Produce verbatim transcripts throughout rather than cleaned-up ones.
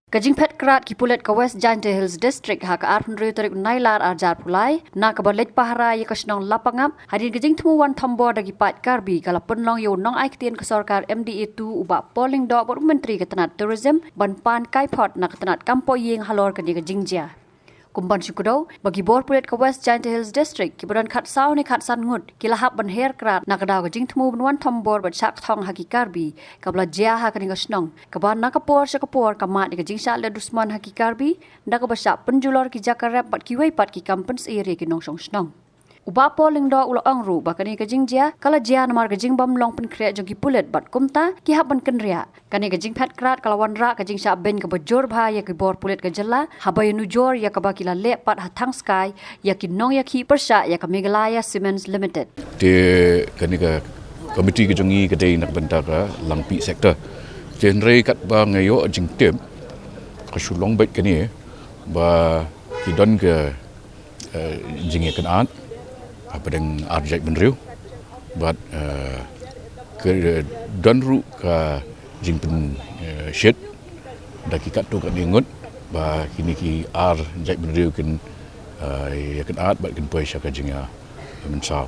Ka jingphet krad ki pulit ka West Jaintia Hills District ha ka arphew hynriew tarik u Nailar arhajar arphew lai, na kaba leit pahara ïa ka shnong Lapangap, hadien ka jingthmu wan thombor da ki paid Karbi, ka la pynlong ïa u nongai ktien ka sorkar M D A two u Bah Paul Lyngdoh bad u Myntri ka tnat Tourism ban pan kaiphod na ka tnat kam poh ïing halor kane ka jingjia. Kum ban shu kdew ba ki bor pulit ka West Jaintia Hills District kiba don khatsaw ne khatsan ngut ki la hap ban her krad na ka daw ka jingthmu ban wan thombor bad shah kthong ha ki Karbi kaba la jia ha kane ka shnong, kaba na ka por sha ka por ka mad ïa ka jingshah leh dusmon ha ki Karbi da kaba shah pynjulor ki jaka rep bad kiwei pat ki kam pynsyier ïa ki nongshong shnong. U Bah Paul Lyngdoh u la ong ruh ba kane ka jingjia ka la jia namar ka jingbym long pynkhreh jong ki pulit bad kumta ki hap ban kynriah. Kane ka jingphet krad ka la wanrah ka jingshah beiñ kaba jur bha ïa ki bor pulit ka jylla, haba ïanujor ïa kaba ki la leh pat ha thang skai ïa ki nongïakhih pyrshah ïa ka Meghalaya Cements Limited. Te kane ka komiti ka jong ngi ka dei na ka bynta ka Langpih sector. Te hynrei katba nga ïoh jingtip, ka shu long beit kane ba ki don ka, eh, jingïakynad hapdeng ar jaitbynriew bad, eh, ka don ruh ka jingpyn, eh, shit da ki katto katne ngut ba kine ki ar jaitbynriew kin, eh, ïakynad bad kin poi sha ka jingïamynsaw.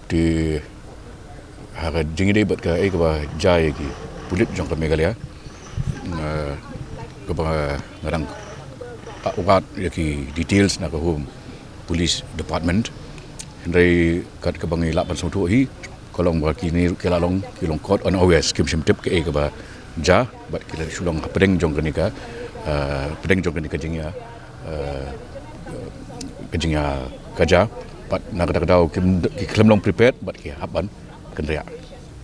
Te ha ka jingïadei bad kaei kaba jia ïa ki pulit jong ka Meghalaya, eh, kaba nga dang wad ïa ki details na ka Home Police Department. Hynrei kat kaba ngi lah ban sngewthuh hi ka long ba kine ki la long, ki long caught unawares, kim shym tip kaei kaba jia bad ki la shu long hapdeng jong kane ka, eh, hapdeng jong kane ka jingïa, eh, ka jingïa ka jia bad na kata ka daw kim, ki khlem long prepared bad ki hap ban kynriah.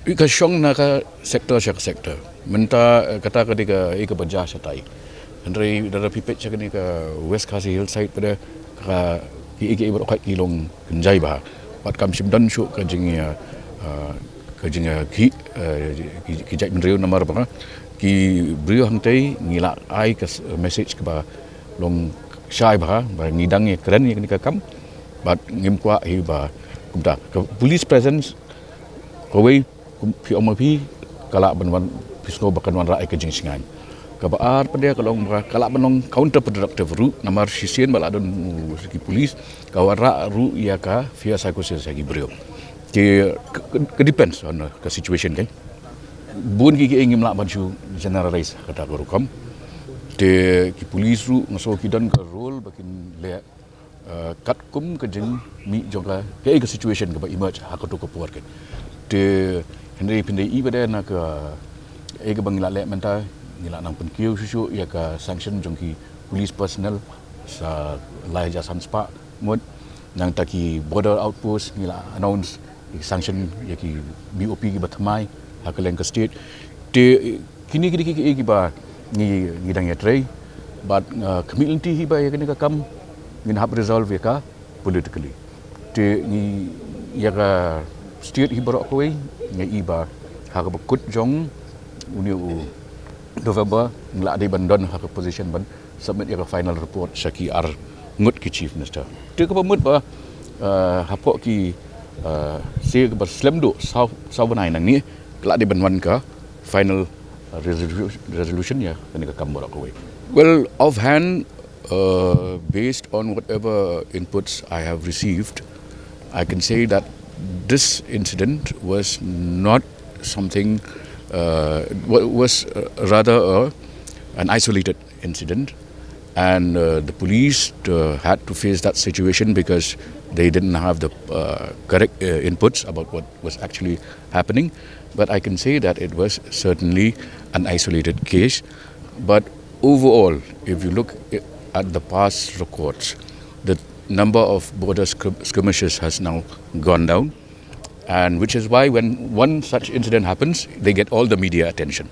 Ka shong na ka sector sha ka sector. Mynta, eh, kata ka dei kaei kaba jia shatai. Hynrei lada phi peit sha kane ka West Khasi Hills side pat, ka, kiei kiei baroh ki long kynjai bha. Bad kam shym don shuh ka jingïa, eh, ka jingïakhih, eh, ki, ki jaitbynriew namar ba ki briew hangtei ngi la ai ka s-, message kaba long shai bha ba ngi dang ïakren ïa kane ka kam bad ngim kwah hi ba kumta ka police presence kawei, kum, phi ong ma phi, ka lah ban wan, phi sngew ba kan wanrah ïa ka jingsngewsih. Kaba ar pat ka long ba ka lah ban long counterproductive ruh namar shisien ba la don, uh, ki police ka wanrah ruh ïa ka fear psychosis ha ki briew. Ki, ka, ka, ka depends on, uh, ka situation kan. Bun ki, ki ngim lah ban shu generalize kata ka rukom. Te ki police ruh nga sngew ki don ka role ba kin leh, eh, katkum ka jingmih jong ka, kaei ka situation kaba emerge ha kato ka por kan. Te hynrei phin da ïohi ba dei na kaei kaba ngi la leh mynta, ngi la nang pynkiew shuh shuh ïa ka sanction jong ki police personnel sa lai hajar san spah ngut. Nangta ki border outpost ngi la announce, ngi sanction ïa ki B O P kiba thymmai ha kylleng ka state. Te kine ki dei kiei kiba ngi, ngi dang ïatrei bad, uh, khmih lynti hi ba ïa kane ka kam ngin hap resolve ïa ka politically. Te ngi ïa ka state hi baroh kawei ngi i ba ha kaba kut jong une u November ngi la dei ban don ha ka position ban submit ïa ka final report sha ki ar ngut ki chief minister. Te kaba mut ba, uh, hapoh ki, uh, sien kaba slem duh saw, saw bnai nangne ka la dei ban wan ka final, uh, resolu-, resolution ïa kane ka kam baroh kawei. Well, offhand, uh, based on whatever inputs I have received, I can say that this incident was not something, uh, wa-, was, uh, rather a, an isolated incident, and, uh, the police, uh, had to face that situation because they didn't have the, uh, correct, uh, inputs about what was actually happening. But I can say that it was certainly an isolated case. But overall, if you look i-, at the past records, the number of border scrim-, skirmishes has now gone down, and which is why when one such incident happens, they get all the media attention.